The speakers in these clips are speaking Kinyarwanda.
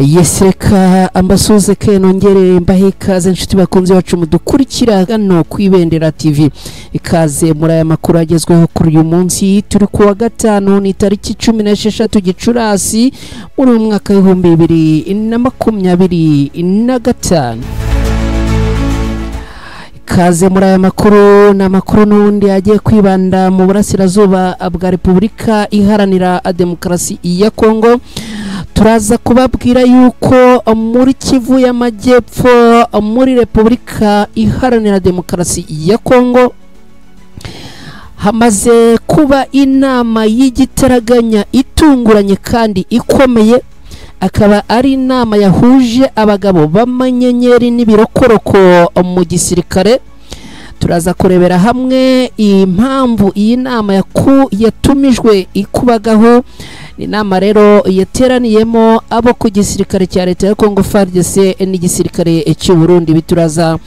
Yes, reka ambasuze ke nongere mbahe ikaze inshuti bakunze bacu mudukurikira hano ku Ibendera TV. Ikaze muri aya makuru agezweho kuri uyu munsi, turi kuwa gatanu, ni tariki 16 Gicurasi muri uyu mwaka w'ibihumbi 2025. Ikaze muri aya makuru, ni amakuru n'ubundi agiye kwibanda mu burasirazuba bwa Repubulika Iharanira Demokarasi ya Kongo. Turaza kubabwira yuko muri Kivu y'Amajyepfo muri Repubulika Iharanira Demokarasi ya Kongo hamaze kuba inama y'igitaraganya itunguranye kandi ikomeye, akaba ari inama yahuje abagabo b'amanyenyeri n'ibirokoroko mu gisirikare. Turaza kurebera hamwe impamvu iyi nama yatumijwe ikubagaho. Ni inama rero yateraniyemo abo ku gisirikare cya leta ya Congo FARDC n'igisirikare cy'u Burundi. Bituraza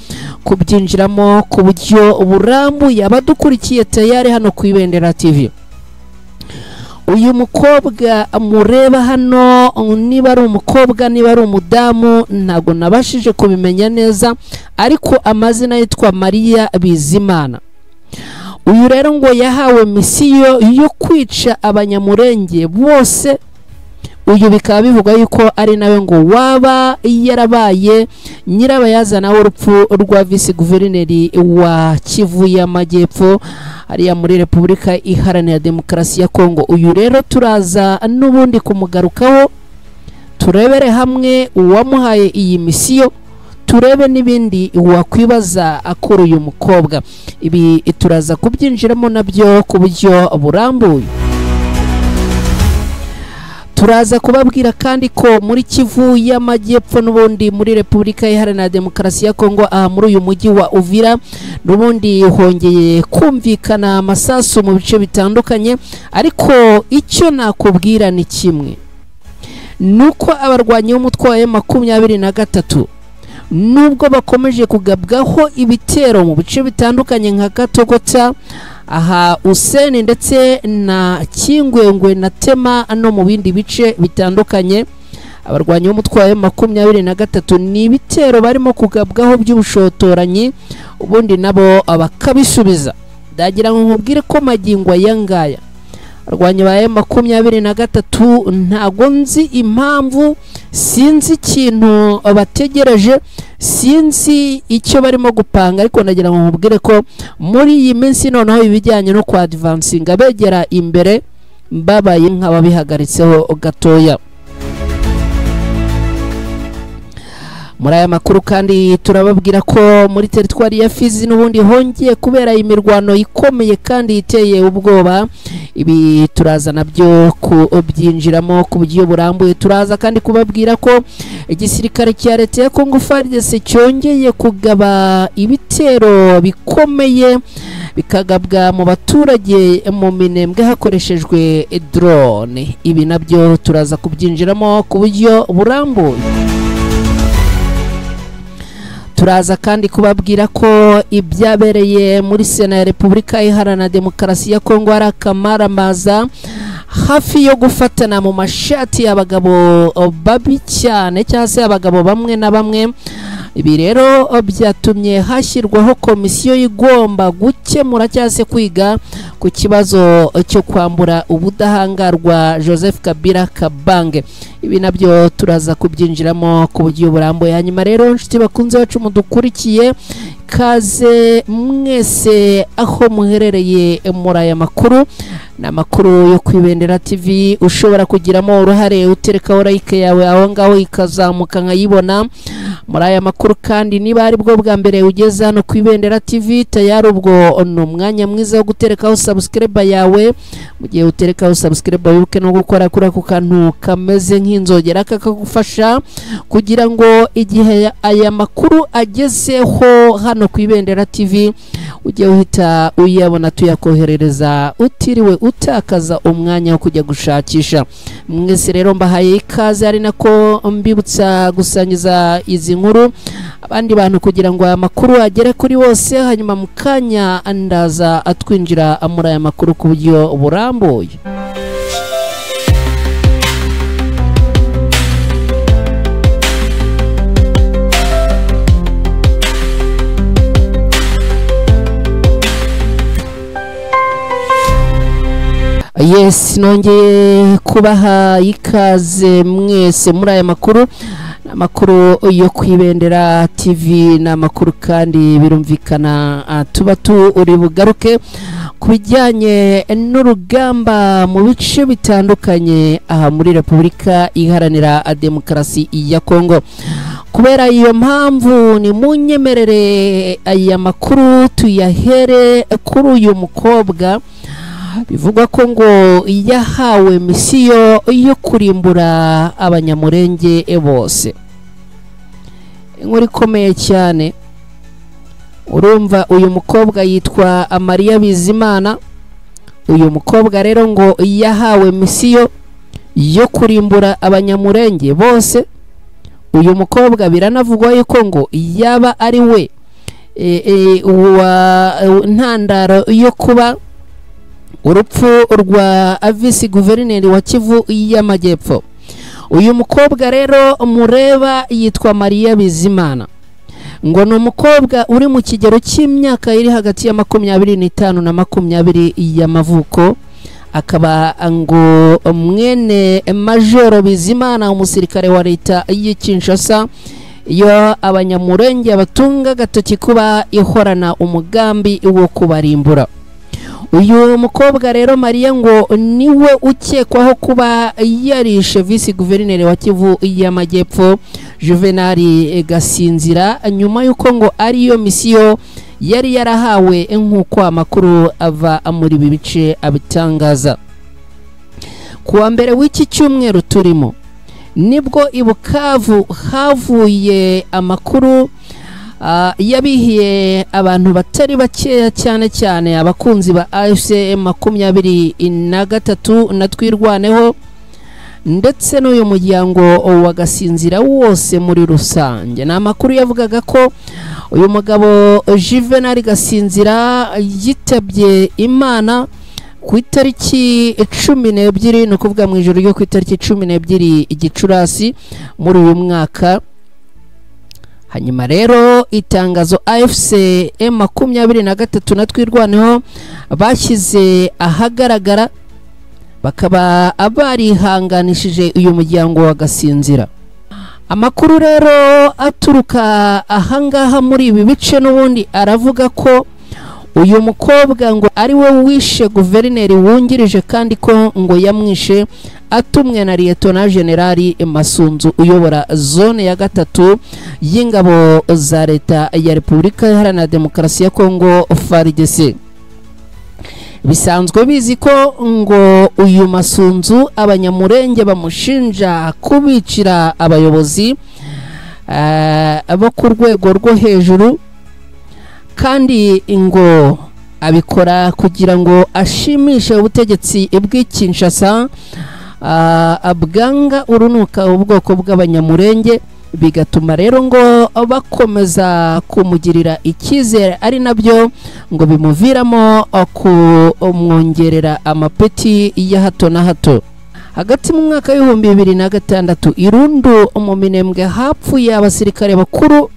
kubyinjiramo ku buryo burambuye abadukurikiye tayari hano ku Ibendera TV. Uyu mukobwa mureba hano, niba ari umukobwa niba ari umudamu ntago nabashije kubimenya neza, ariko amazina yitwa Maria Bizimana. Uyu rero ngo yahawe misiyo yo kwica abanyamurenge bose. Uyu bikaba bivugwa yuko ari nawe ngo waba yarabaye nyirabayazana w'urupfu rwa vice guverineri wa Kivu y'Amajyepfo ariya muri Repubulika Iharanira Demokarasi ya Kongo. Uyu rero turaza n'ubundi kumugarukaho, turebere hamwe uwamuhaye iyi misiyo, turebe n'ibindi wakwibaza akora uyu mukobwa. Ibi turaza kubyinjiramo nabyo ku buryo burambuye. Turaza kubabwira kandi ko muri Kivu y'Amajyepfo n'ubundi muri Repubulika Iharanira Demokarasi ya Kongo, aha muri uyu mujyi wa Uvira n'ubundi hongeye kumvikana amasasu mu bice bitandukanye, ariko icyo nakubwira ni kimwe, nuko abarwanyi b'umutwe wa M23 nubwo bakomeje kugabwaho ibitero mu bice bitandukanye nka Katogota, aha Useni ndetse na Kingwengwe na Tema no mu bindi bice bitandukanye, abarwanyi b'umutwe wa M23 ni ibitero barimo kugabwaho by'ubushotoranyi, ubundi nabo abakabisubiza. Ndagira ngo nkubwire ko magingo yangaya abarwanyi ba M23 ntago nzi impamvu, sinzi ikintu bategereje, sinzi icyo barimo gupanga, ariko ndagira ngo nkubwire ko muri iyi minsi noneho ibijyanye no kwa advancinga begera imbere babaye nk'ababihagaritseho gatoya. Muri aya makuru kandi turababwira ko muri teritwari ya Fizi n'ubundi hongeye kubera imirwano ikomeye kandi iteye ubwoba. Ibi turaza nabyo kubyinjiramo ku buryo burambuye. Turaza kandi kubabwira ko igisirikare cya leta ya Congo FARDC cyongeye kugaba ibitero bikomeye bikagabwa mu baturage mu Minembwe hakoreshejwe drone. Ibi nabyo turaza kubyinjiramo ku buryo burambuye. Turaza kandi kubabwira ko ibyabereye muri Sena ya Repubulika Iharanira Demokarasi ya Kongo ari akamaramaza, hafi yo gufatana mu mashati y'abagabo babi cyane cyangwa se abagabo bamwe na bamwe. Ibi rero byatumye hashyirwaho komisiyo igomba gukemura cyangwa se kwiga ku kibazo cyo kwambura ubudahangarwa Joseph Kabila Kabange. Ibi nabyo turaza kubyinjiramo ku buryo burambuye. Hanyuma rero inshuti bakunze bacu mudukurikiye, kaze mwese aho muherereye muri aya makuru. Ni amakuru yo ku Ibendera TV, ushobora kugiramo uruhare uterekaho like yawe aho ngaho ikazamuka nkayibona. Muri aya makuru kandi niba ari bwo bwa mbere ugeze hano ku Ibendera TV, tayari ubwo ni umwanya mwiza wo guterekaho subscribe yawe. Mu gihe uterekaho subscribe wibuke no gukora kuri ako kantu kameze nk'inzogera kakagufasha kugira ngo igihe aya makuru agezeho hano ku Ibendera TV ujye uhita uyabona tuyakoherereza utiriwe utakaza umwanya wo kujya gushakisha. Mwese rero mbahaye ikaze, ari nako mbibutsa gusangiza izi nkuru abandi bantu kugira ngo aya makuru agere kuri bose. Hanyuma mukanya andaza atwinjira muri aya makuru ku buryo burambuye. Yes, nongeye kubaha ikaze mwese muri aya makuru, amakuru yo kwibendera TV n'amakuru kandi birumvikana tuba turi bugaruke ku bijyanye n'urugamba mu bice bitandukanye aha muri Repubulika Iharanira Demokarasi ya Kongo. Kubera iyo mpamvu ni munyemerere aya makuru tuyahere kuri uyu mukobwa bivugwa ko ngo yahawe misiyo yo kurimbura abanyamurenge bose. Inkuru ikomeye cyane. Urumva uyu mukobwa yitwa Mariya Bizimana. Uyu mukobwa rero ngo yahawe misiyo yo kurimbura abanyamurenge bose. Uyu mukobwa biranavugwa yuko ngo yaba ari we wa ntandaro yo kuba urupfu rwa visi guverineri wa Kivu y'Amajyepfo. Uyu mukobwa rero mureba yitwa Mariya Bizimana. Ngo ni umukobwa uri mu kigero cy'imyaka iri hagati ya 25 na 20 y'amavuko, akaba ngo mwene Majoro Bizimana umusirikare wa leta y'i Kinshasa, iyo abanyamurenge batunga gatoki kuba ihorana umugambi wo kubarimbura. Uyu mukobwa rero Mariya ngo niwe ukekwaho kuba yarishe visi guverineri wa Kivu y'Amajyepfo Juvenal Gasinzira, nyuma yuko ngo ariyo misiyo yari yarahawe nk'uko amakuru ava muri ibi bice abitangaza. Kuwa mbere w'iki cyumweru turimo nibwo i Bukavu havuye amakuru yabihiye abantu batari bakeya, cyane cyane abakunzi ba AFC 23 na Twirwaneho ndetse n'uyu muryango wa Gasinzira wose muri rusange. Ni amakuru yavugaga ko uyu mugabo Juvenal Gasinzira yitabye Imana ku itariki 12, ni ukuvuga mu ijoro ryo ku itariki 12 Gicurasi muri uyu mwaka. Hanyuma rero itangazo AFC M23 na Twirwaneho bashyize ahagaragara, bakaba abarihanganishije uyu muryango wa Gasinzira. Amakuru rero aturuka ahangaha muri ibi bice n'ubundi aravuga ko uyu mukobwa ngo ari we wishe guverineri wungirije, kandi ko ngo yamwishe atumwe na Lieutenant General Masunzu uyobora zone ya gatatu y'ingabo za leta ya Repubulika Iharanira Demokarasi ya Kongo FARDC. Bisanzwe bizi ko ngo uyu Masunzu abanyamurenge bamushinja kubicira abayobozi bo ku rwego rwo hejuru, kandi ngo abikora kugira ngo ashimishe ubutegetsi bw'i Kinshasa abwanga urunuka ubwoko bw'abanyamurenge, bigatuma rero ngo bakomeza kumugirira icyizere, ari nabyo ngo bimuviramo kumwongerera amapeti ya hato na hato. Hagati mu mwaka w'ibihumbi 2006 Irundu mu Minembwe hapfuye abasirikare bakuru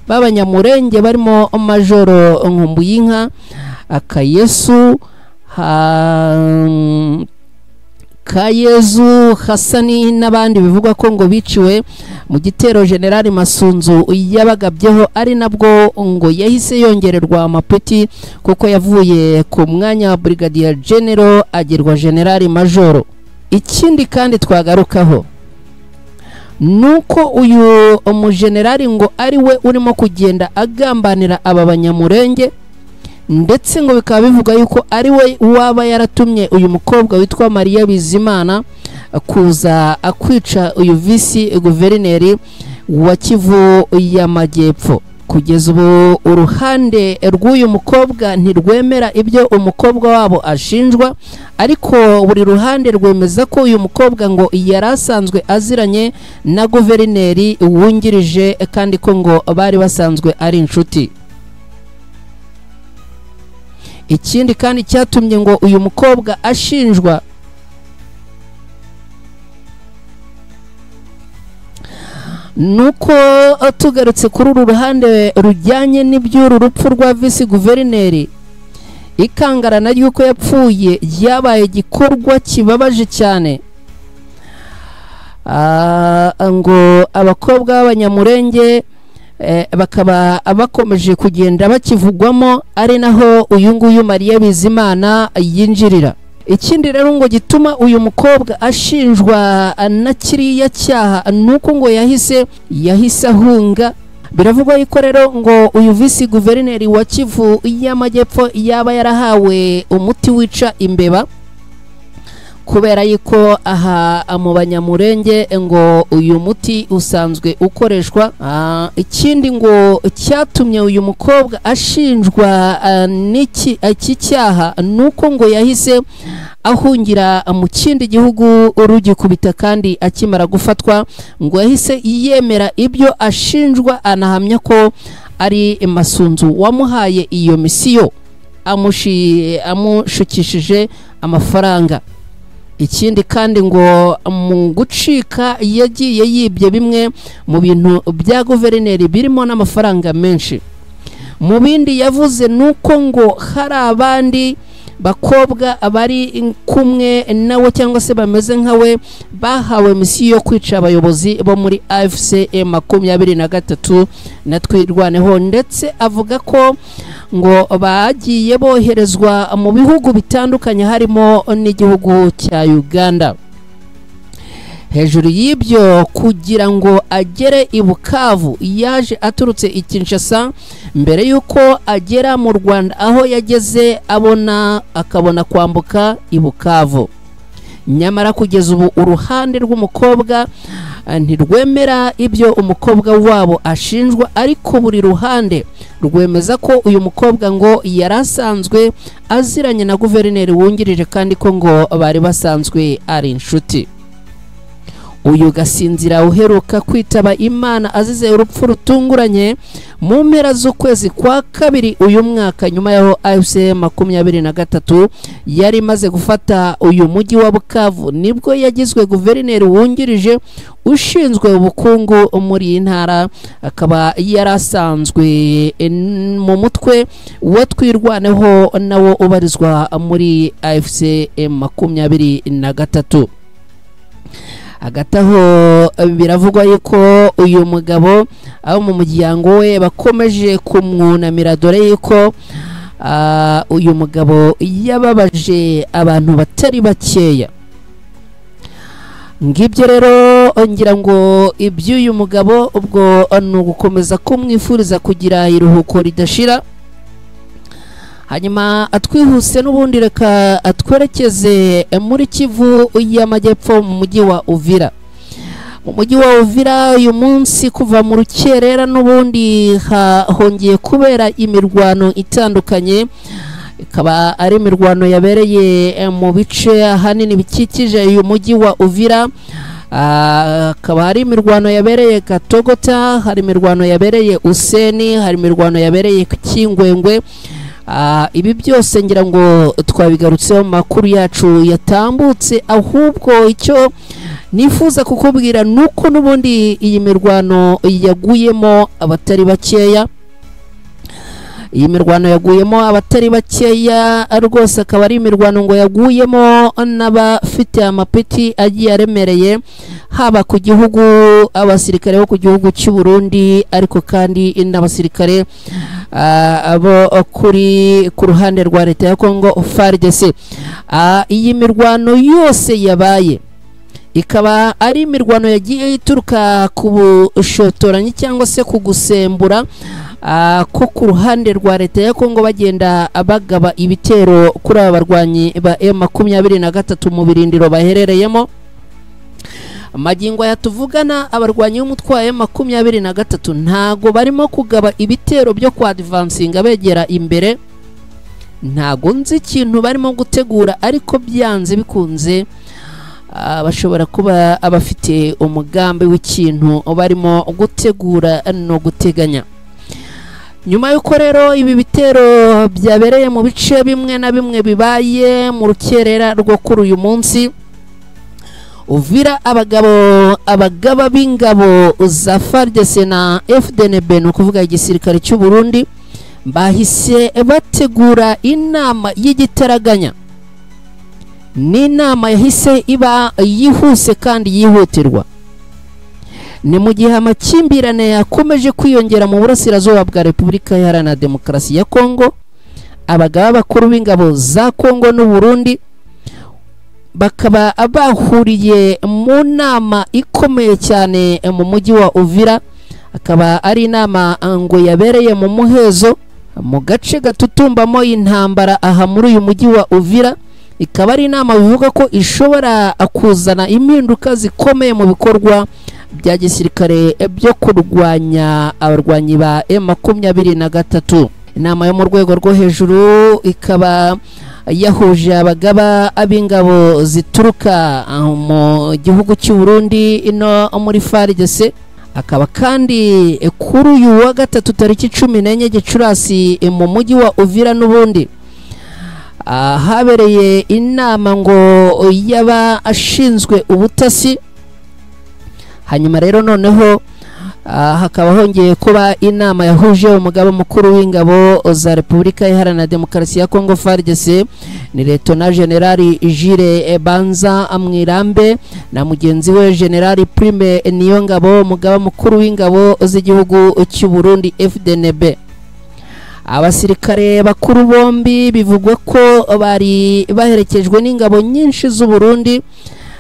b'abanyamurenge barimo Majoro Nkumbuyinka, Akayesu Kayezu Hasani n'abandi bivugwa ko ngo biciwe mu gitero General Masunzu yabagabyeho, ari nabwo ngo yahise yongererwa amapeti kuko yavuye ku mwanya wa Brigadier General agirwa General Majoro. Ikindi kandi twagarukaho nuko uyu umugenerali ngo ari we urimo kugenda agambanira aba banyamurenge, ndetse ngo bikaba bivuga yuko ari we waba yaratumye uyu mukobwa witwa Mariya Bizimana kuza akwica uyu visi guverineri wa Kivu y'Amajyepfo. Kugeza ubu uruhande rw'uyu mukobwa ntirwemera ibyo umukobwa wabo ashinjwa, ariko buri ruhande rwemeza ko uyu mukobwa ngo yari asanzwe aziranye na guverineri wungirije, kandi ko ngo bari basanzwe ari inshuti. Ikindi kandi cyatumye ngo uyu mukobwa ashinjwa nuko tugarutse kuri uru ruhande rujyanye n'iby'uru rupfu rwa visi guverineri, Ikangarana ry'uko yapfuye ryabaye igikorwa kibabaje cyane. Ngo abakobwa b'Abanyamurenge bakaba bakomeje kugenda bakivugwamo, ari naho uyu nguyu Mariya Bizimana yinjirira. Ikindi rero ngo gituma uyu mukobwa ashinjwa na kiriya cyaha nuko ngo yahise ahunga. Biravugwa yuko rero ngo uyu visi guverineri wa Kivu y'Amajyepfo yaba yarahawe umuti wica imbeba, kubera yuko aha mu Banyamurenge ngo uyu muti usanzwe ukoreshwa. Ikindi ngo cyatumye uyu mukobwa ashinjwa n'iki iki cyaha nuko ngo yahise ahungira mu kindi gihugu rugikubita, kandi akimara gufatwa ngo yahise yemera ibyo ashinjwa, anahamya ko ari Masunzu wamuhaye iyo misiyo amushukishije amafaranga. Ikindi kandi ngo mu gucika yagiye yibye bimwe mu bintu bya guverineri birimo n'amafaranga menshi. Mu bindi yavuze nuko ngo hari abandi bakobwa abari kumwe nawe cyangwa se bameze nkawe bahawe misiyo yo kwica abayobozi bo muri AFC M23 na Twirwaneho, ndetse avuga ko ngo bagiye boherezwa mu bihugu bitandukanye harimo n'igihugu cya Uganda. Hejuru y'ibyo, kugira ngo agere i Bukavu yaje aturutse i Kinshasa mbere y'uko agera mu Rwanda, aho yageze abona akabona kwambuka i Bukavu. Nyamara kugeza ubu uruhande rw'umukobwa ntirwemera ibyo umukobwa wabo ashinjwa, ariko buri ruhande rwemeza ko uyu mukobwa ngo yari asanzwe aziranye na guverineri wungirije, kandi ko ngo bari basanzwe ari inshuti. Uyu Gasinzira uheruka kwitaba Imana azize urupfu rutunguranye mu mpera z'ukwezi kwa kabiri uyu mwaka, nyuma yaho AFC 23 yari imaze gufata uyu mujyi wa Bukavu, nibwo yagizwe guverineri wungirije ushinzwe ubukungu muri iyi ntara, akaba yarasanzwe mu mutwe wa Twirwaneho nawo ubarizwa muri AFC 23. Hagati aho biravugwa yuko uyu mugabo abo mu muryango we bakomeje kumwunamira, dore yuko uyu mugabo yababaje abantu batari bakeya. Ngibyo rero ngira ngo iby'uyu mugabo ubwo ni ugukomeza kumwifuriza kugira iruhuko ridashira. Hanyuma atwihuse n'ubundi reka atwerekeze muri Kivu y'Amajyepfo mu mujyi wa Uvira. Mu mujyi wa Uvira uyu munsi kuva mu rukerera n'ubundi hongeye kubera imirwano itandukanye, ikaba ari imirwano yabereye mu bice ahanini bikikije uyu mujyi wa Uvira. Akaba ari imirwano yabereye Katogota, hari imirwano yabereye Useni, hari imirwano yabereye Kingwengwe. Ibi byose ngira ngo twabigarutseho makuru yacu yatambutse, ahubwo icyo nifuza kukubwira nuko n'ubundi iyi mirwano yaguyemo abatari bakeya. Iyi mirwano yaguyemo abatari bakeya rwose, akaba ari imirwano ngo yaguyemo n'abafite amapeti agiye aremereye, haba ku gihugu abasirikare bo ku gihugu cy'u Burundi, ariko kandi n'abasirikare abo kuri ku ruhande rwa leta ya Kongo FARDC. Iyi mirwano yose yabaye ikaba ari imirwano yagiye ituruka ku bushotoranyi cyangwa se ku gusembura ko ku ruhande rwa leta ya Kongo bagenda bagaba ibitero kuri aba barwanyi ba M23 mu birindiro baherereyemo. Magingo aya tuvugana abarwanyi b'umutwe wa M23 ntago barimo kugaba ibitero byo kwa advancinga begera imbere, ntago nzi ikintu barimo gutegura, ariko byanze bikunze bashobora kuba abafite umugambi w'ikintu barimo gutegura no guteganya. Nyuma y'uko rero ibi bitero byabereye mu bice bimwe na bimwe bibaye mu rukerera rwo kuri uyu munsi, Uvira abagaba b'ingabo za FARDC na FDNB, ni ukuvuga igisirikare cy'u Burundi, Bahise bategura inama y'igitaraganya. Ni inama yahise iba yihuse kandi yihutirwa. Ni mu gihe amakimbirane yakomeje kwiyongera mu burasirazuba bwa Repubulika Iharanira Demokarasi ya Kongo. Abagaba bakuru b'ingabo za Kongo n'u Burundi bakaba bahuriye mu nama ikomeye cyane mu mujyi wa Uvira, akaba ari inama ngo yabereye mu muhezo mu gace gatutumbamo intambara aha muri uyu mujyi wa Uvira. Ikaba ari inama bivuga ko ishobora kuzana impinduka zikomeye mu bikorwa bya gisirikare byo kurwanya abarwanyi ba M23. Inama yo mu rwego rwo hejuru ikaba yahuje abagaba ab'ingabo zituruka mu gihugu cy'u Burundi ino muri FARDC. Akaba kandi kuri uyu wa gatatu tariki 14 Gicurasi mu mujyi wa Uvira n'ubundi habereye inama ngo yaba ashinzwe ubutasi. Hanyuma rero noneho hakaba hongeye kuba inama yahuje umugaba mukuru w'ingabo za Repubulika Iharanira Demokarasi ya Kongo FARDC, ni Lieutenant General Jules Banza Mwirambe na mugenzi we General Prime Niyongabo, umugaba mukuru w'ingabo z'igihugu cy'u Burundi FDNB. Abasirikare bakuru bombi bivugwa ko bari baherekejwe n'ingabo nyinshi z'u Burundi,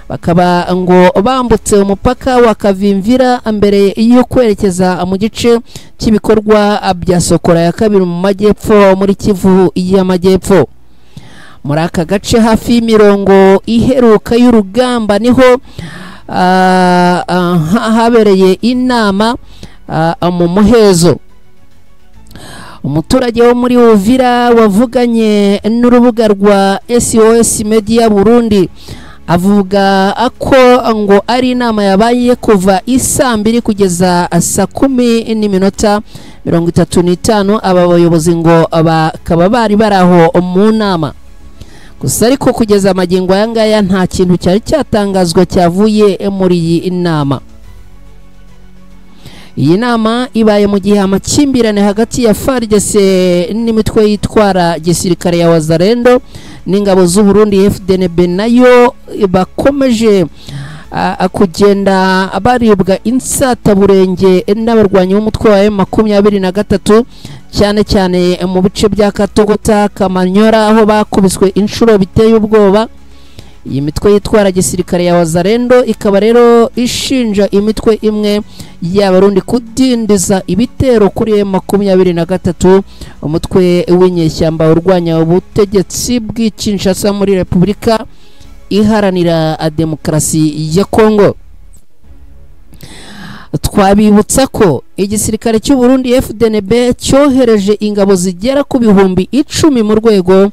bakaba ngo bambutse umupaka wa Kavimvira mbere yo kwerekeza mu gice cy'ibikorwa bya Sokora ya kabiri mu majyepfo muri Kivu y'Amajyepfo. Muri aka gace hafi y'imirongo iheruka y'urugamba niho habereye inama mu muhezo. Umuturage wo muri Uvira wavuganye n'urubuga rwa SOS Media Burundi avuga ko ngo ari inama yabaye kuva isaa 2 kugeza saa 10:35. Aba bayobozi ngo bakaba bari baraho mu nama gusa, ariko kugeza amagingo aya ngaya nta kintu cyari cyatangazwa cyavuye muri iyi nama. Iyi nama ibaye mu gihe amakimbirane hagati ya FARDC n'imitwe yitwara gisirikare ya Wazalendo n'ingabo z'u Burundi FDNB nayo bakomeje kugenda baribwa insataburenge n'abarwanyi b'umutwe wa M23, cyane cyane mu bice bya Katogota, Kamanyora, aho bakubiswe inshuro biteye ubwoba. Iyi mitwe yitwara gisirikare ya Wazalendo ikaba rero ishinja imitwe imwe y'Abarundi kudindiza ibitero kuri M23, umutwe w'inyeshyamba urwanya ubutegetsi bw'i Kinshasa muri Repubulika Iharanira Demokarasi ya Kongo. Twabibutsa ko igisirikare cy'u Burundi FDNB cyohereje ingabo zigera ku 10,000 mu rwego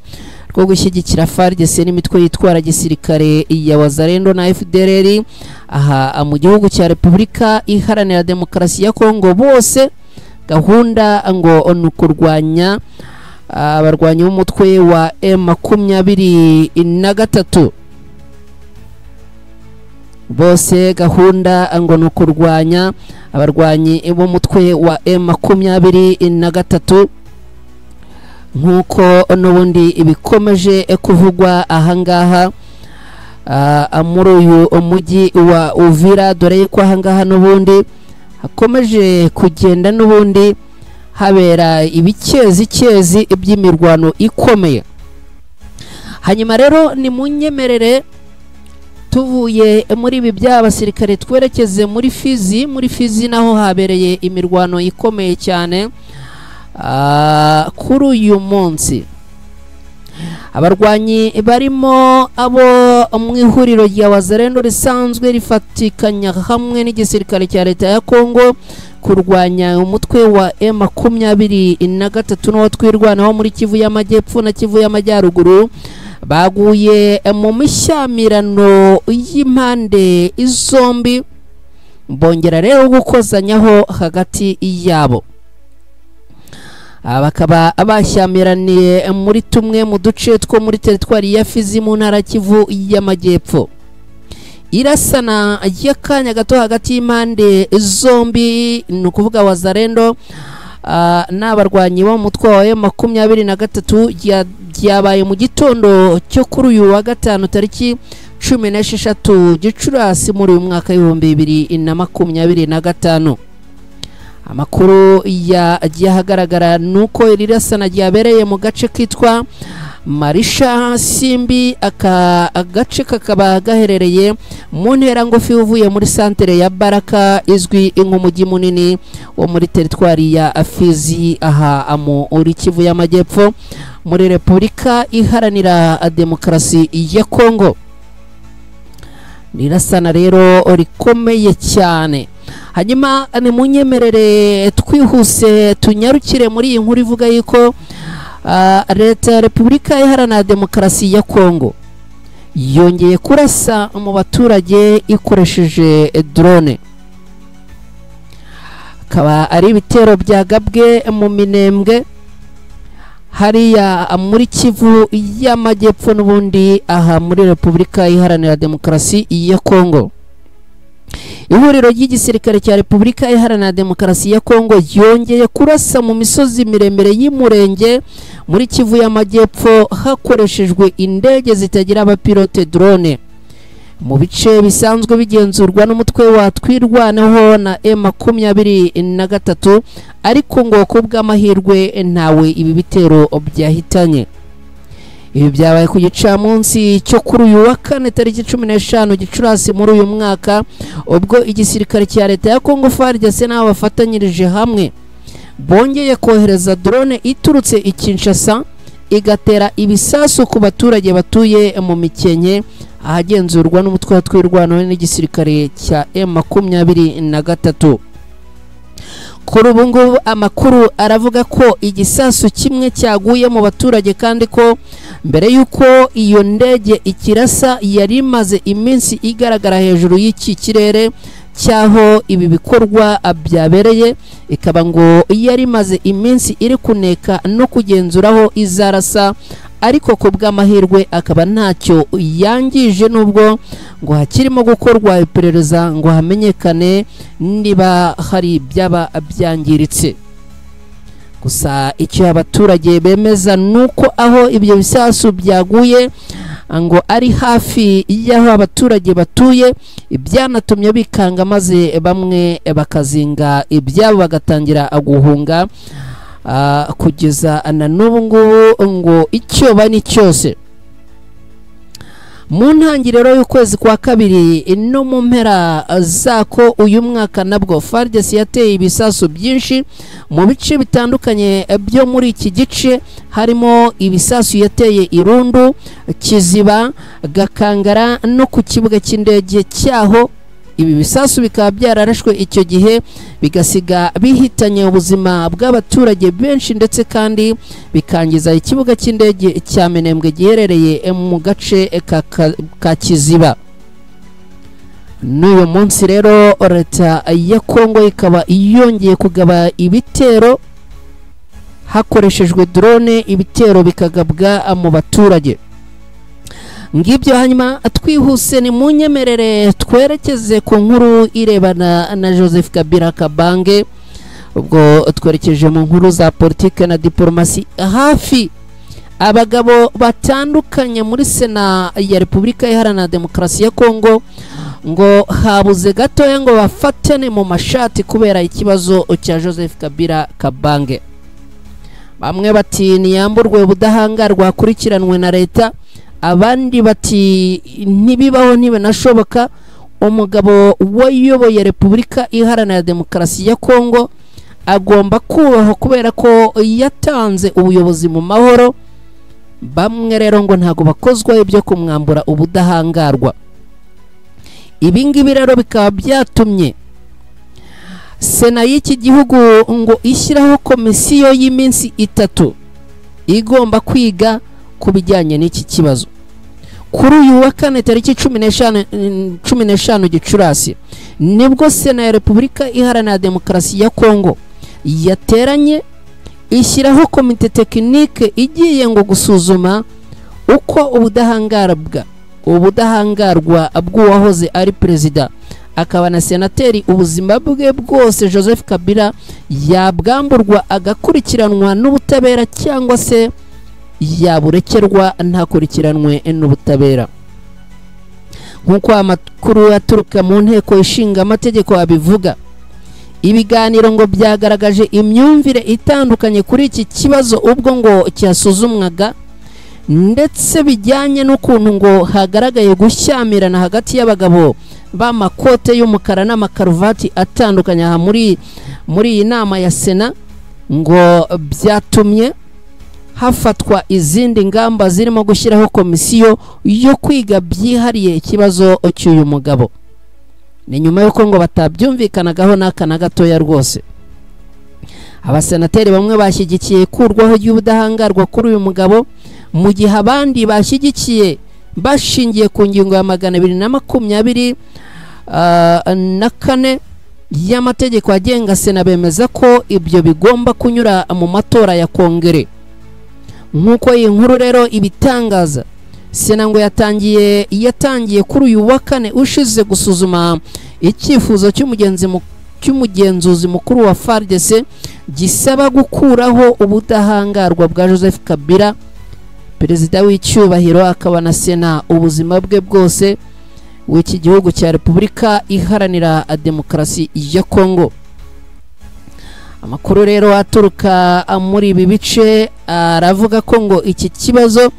rwo gushyigikira FARDC n'imitwe yitwara gisirikare ya Wazalendo na FDLR aha mu gihugu cya Repubulika Iharanira Demokarasi ya Kongo. Bose gahunda ngo ni ukurwanya abarwanyi b'umutwe wa M23. Bose gahunda ngo ni ukurwanya abarwanyi b'umutwe wa M23 nkuko n'ubundi ibikomeje kuvugwa ahangaha muri uyu mujyi wa Uvira, dore ko ahangaha n'ubundi hakomeje kugenda n'ubundi habera ibikezi kezi by'imirwano ikomeye. Hanyuma rero ni munyemerere tuvuye muri ibi by'abasirikare twerekeze muri Fizi. Muri Fizi naho habereye imirwano ikomeye cyane kuri uyu munsi. Abarwanyi barimo abo mu ihuriro rya Wazalendo risanzwe rifatikanya hamwe n'igisirikare cya leta ya Kongo kurwanya umutwe wa M23 n'uwo twirwanaho muri Kivu y'Amajyepfo na Kivu y'Amajyaruguru baguye mu mishyamirano y'impande zombi, bongera rero gukozanyaho hagati yabo. Bakaba bashyamiraniye muri tumwe mu duce two muri teritwari ya Fizi mu ntara Kivu y'Amajyepfo. Irasana y'akanya gato hagati y'impande zombi, ni ukuvuga Wazalendo n'abarwanyi bo mu mutwe wa M23 ryabaye mu gitondo cyo kuri uyu wa gatanu tariki 16 Gicurasi muri uyu mwaka 2025. Amakuru yagiye ahagaragara nuko iri rasana ryabereye mu gace kitwa Marisha Simbi, aka agace kakaba gaherereye mu ntera ngufi uvuye muri santere ya Baraka izwi nk'umujyi munini wo muri teritwari ya Fizi, aha muri Kivu y'Amajyepfo muri Repubulika Iharanira Demokarasi ya Kongo. Nirasana rero rikomeye cyane. Hanyuma ni munyemerere twihuse tunyarukire muri iyi nkuru ivuga yuko Leta ya Repubulika Iharanira Demokarasi ya Kongo yongeye kurasa mu baturage ikoresheje drone. Akaba ari ibitero byagabwe mu Minembwe hariya muri Kivu y'Amajyepfo n'ubundi aha muri Repubulika Iharanira Demokarasi ya Kongo. Ihuriro ry'igisirikare cya Repubulika Iharanira Demokarasi ya Kongo yongeye kurasa mu misozi miremire y'Umurenge muri Kivu y'Amajyepfo hakoreshejwe indege zitagira abapilote drone, mu bice bisanzwe bigenzurwa n'umutwe wa Twirwaneho na M23, ariko ngo kubw'amahirwe ntawe ibi bitero byahitanye. Ibi byabaye ku gicamunsi cyo kuri uyu wa kane tariki 15 Gicurasi muri uyu mwaka, ubwo igisirikare cya Leta ya Kongo FARDC n'abo bafatanyirije hamwe bongeye kohereza drone iturutse i Kinshasa igatera ibisasu ku baturage batuye mu Mikenke ahagenzurwa n'umutwe wa Twirwaneho n'igisirikare cya M23. Kuri ubu ngubu amakuru aravuga ko igisasu kimwe cyaguye mu baturage, kandi ko mbere y'uko iyo ndege ikirasa yari imaze iminsi igaragara hejuru y'iki kirere cyaho ibi bikorwa byabereye, ikaba ngo yari imaze iminsi iri kuneka no kugenzuraho izarasa, ariko ku bw'amahirwe akaba ntacyo yangije, nubwo ngo hakirimo gukorwa iperereza ngo hamenyekane niba hari byaba byangiritse. Gusa icyo abaturage bemeza nuko aho ibyo bisasu byaguye ngo ari hafi y'aho abaturage batuye, ibyanatumye bikanga maze bamwe bakazinga ibyabo bagatangira guhunga, kugeza na n'ubu ngubu ngo icyo bani cyose. Mu ntangiriro y'ukwezi kwa kabiri no mu mpera zako uyu mwaka nabwo FARDC yateye ibisasu byinshi mu bice bitandukanye byo muri iki gice, harimo ibisasu yateye Irundu, Kiziba, Gakangara no ku kibuga cy'indege cyaho. Ibi bisasu bikaba byararashwe icyo gihe bigasiga bihitanye ubuzima bw'abaturage benshi, ndetse kandi bikangiza ikibuga cy'indege cya Minembwe giherereye mu gace ka Kiziba. N'uyu munsi rero Leta ya Kongo ikaba yongeye kugaba ibitero hakoreshejwe drone, ibitero bikagabwa mu baturage. Ngibyo. Hanyuma twihuse ni munyemerere twerekeze ku nkuru irebana na Joseph Kabila Kabange. Ubwo twerekeje mu nkuru za politike na diplomasi, hafi abagabo batandukanye muri Sena ya Repubulika Iharanira Demokarasi ya Kongo ngo habuze gatoya ngo bafatane mu mashati kubera ikibazo cya Joseph Kabila Kabange. Bamwe bati niyamburwe ubudahangarwa akurikiranwe na leta, abandi bati ntibibaho ntibanashoboka. Umugabo wayoboye Repubulika Iharanira Demokarasi ya Kongo agomba kubahwa kubera ko yatanze ubuyobozi mu mahoro. Bamwe rero ngo ntago bakozwa ibyo kumwambura ubudahangarwa. Ibi ngibi rero bikaba byatumye Sena y'iki gihugu ngo ishyiraho komisiyo y'iminsi 3 igomba kwiga ku bijyanye n'iki kibazo. Kuri uyu wa kane tariki 15 Gicurasi nibwo Sena ya Repubulika Iharanira Demokarasi ya Kongo yateranye ishyiraho komite tekinike igiye ngo gusuzuma uko ubudahangarwa bw'uwahoze ari perezida akaba na senateri ubuzima bwe bwose Joseph Kabila Yabwamburwa agakurikiranwa n'ubutabera cyangwa se yaburekerwa ntakurikiranwe n'ubutabera. Nk'uko amakuru aturuka mu nteko ishinga amategeko abivuga, ibiganiro ngo byagaragaje imyumvire itandukanye kuri iki kibazo ubwo ngo cyasuzumwaga, ndetse bijyanye n'ukuntu ngo hagaragaye gushyamirana hagati y'abagabo b'amakote y'umukara n'amakaruvati atandukanye aha muri iyi nama ya Sena, ngo byatumye hafatwa izindi ngamba zirimo gushyiraho komisiyo yo kwiga byihariye ikibazo cy'uyu mugabo. Ni nyuma y'uko ngo batabyumvikanagaho n'aka na gatoya rwose. Abasenateri bamwe bashyigikiye ikurwaho ry'ubudahangarwa kuri uyu mugabo, mu gihe abandi bashyigikiye bashingiye ku ngingo ya 224 y'amategeko agenga Sena, bemeza ko ibyo bigomba kunyura mu matora ya Kongere. Nk'uko iyi nkuru rero ibitangaza, Sena ngo yatangiye kuri uyu wa kane ushize gusuzuma icyifuzo cy'umugenzuzi mukuru wa FARDC gisaba gukuraho ubudahangarwa bwa Joseph Kabila, perezida w'icyubahiro akaba na Sena ubuzima bwe bwose w'iki gihugu cya Repubulika Iharanira Demokarasi ya Kongo. Amakuru rero aturuka muri ibi bice aravuga ko ngo iki kibazo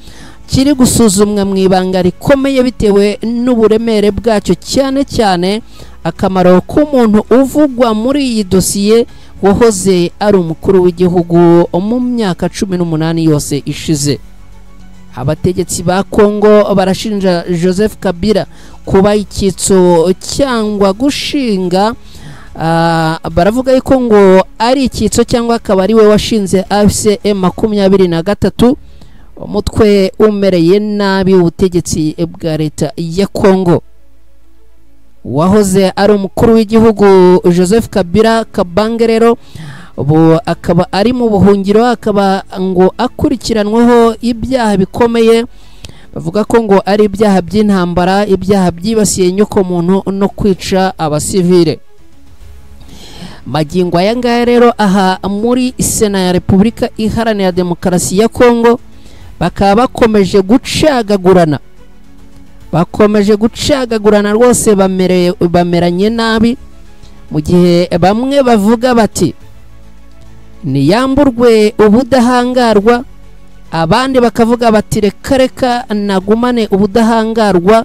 kiri gusuzumwa mu ibanga rikomeye bitewe n'uburemere bwacyo, cyane cyane akamaro k'umuntu uvugwa muri iyi dosiye wahoze ari umukuru w'igihugu mu myaka 18 yose ishize. Abategetsi ba Kongo barashinja Joseph Kabila kuba icyitso cyangwa gushinga, baravuga yuko ngo ari icyitso cyangwa akaba ari we washinze AFC M23, umutwe umereye nabi ubutegetsi bwa leta ya Kongo. Wahoze ari umukuru w'igihugu Joseph Kabila Kabange rero ubu akaba ari mu buhungiro, akaba ngo akurikiranweho ibyaha bikomeye, bavuga ko ngo ari ibyaha by'intambara, ibyaha byibasiye nyoko muntu no kwica abasivile. Magingo aya ngaya rero aha muri Sena ya Repubulika Iharanira Demokarasi ya Kongo bakaba bakomeje gucagagurana, rwose bameranye nabi, mu gihe bamwe bavuga bati niyamburwe ubudahangarwa, abandi bakavuga bati reka reka nagumane ubudahangarwa.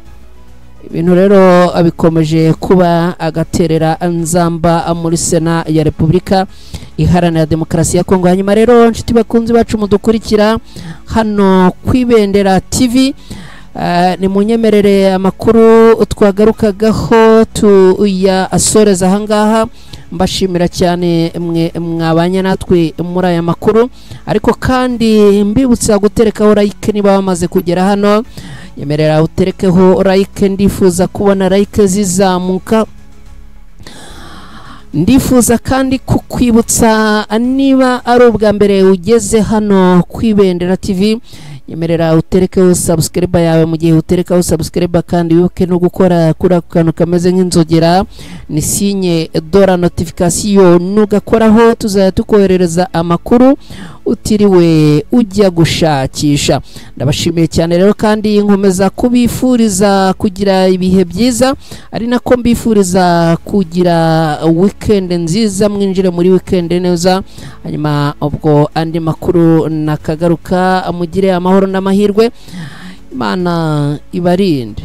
Ibintu rero bikomeje kuba agaterera nzamba muri Sena ya Repubulika Iharanira Demokarasi ya Kongo. Hanyuma rero nshuti bakunzi bacu mudukurikira hano kwibendera TV, ni munyemerere amakuru twagarukagaho tuyasoreza ahangaha. Mbashimira cyane mwe mwabanye natwe muri aya makuru, ariko kandi mbibutsa guterekaho like niba bamaze kugera hano. Nyemerera uterekeho like, ndifuza kubona like zizamuka. Ndifuza kandi kukwibutsa niba ari ubwa mbere ugeze hano kwibendera TV, nyemerera uterekeho subscribe yawe. Mu gihe uterekaho subscribe kandi wibuke no gukora kuri ako kantu kameze nk'inzogera, ni sinye dora notification, nugakoraho tuzajya tukoherereza amakuru utiriwe ujya gushakisha. Ndabashimiye cyane rero kandi nkomeza kubifuriza kugira ibihe byiza, ari nako mbifuriza kugira weekend nziza, mwinjire muri weekend neza. Hanyuma ubwo andi makuru nakagaruka, mugire amahoro n'amahirwe, Imana ibarinde.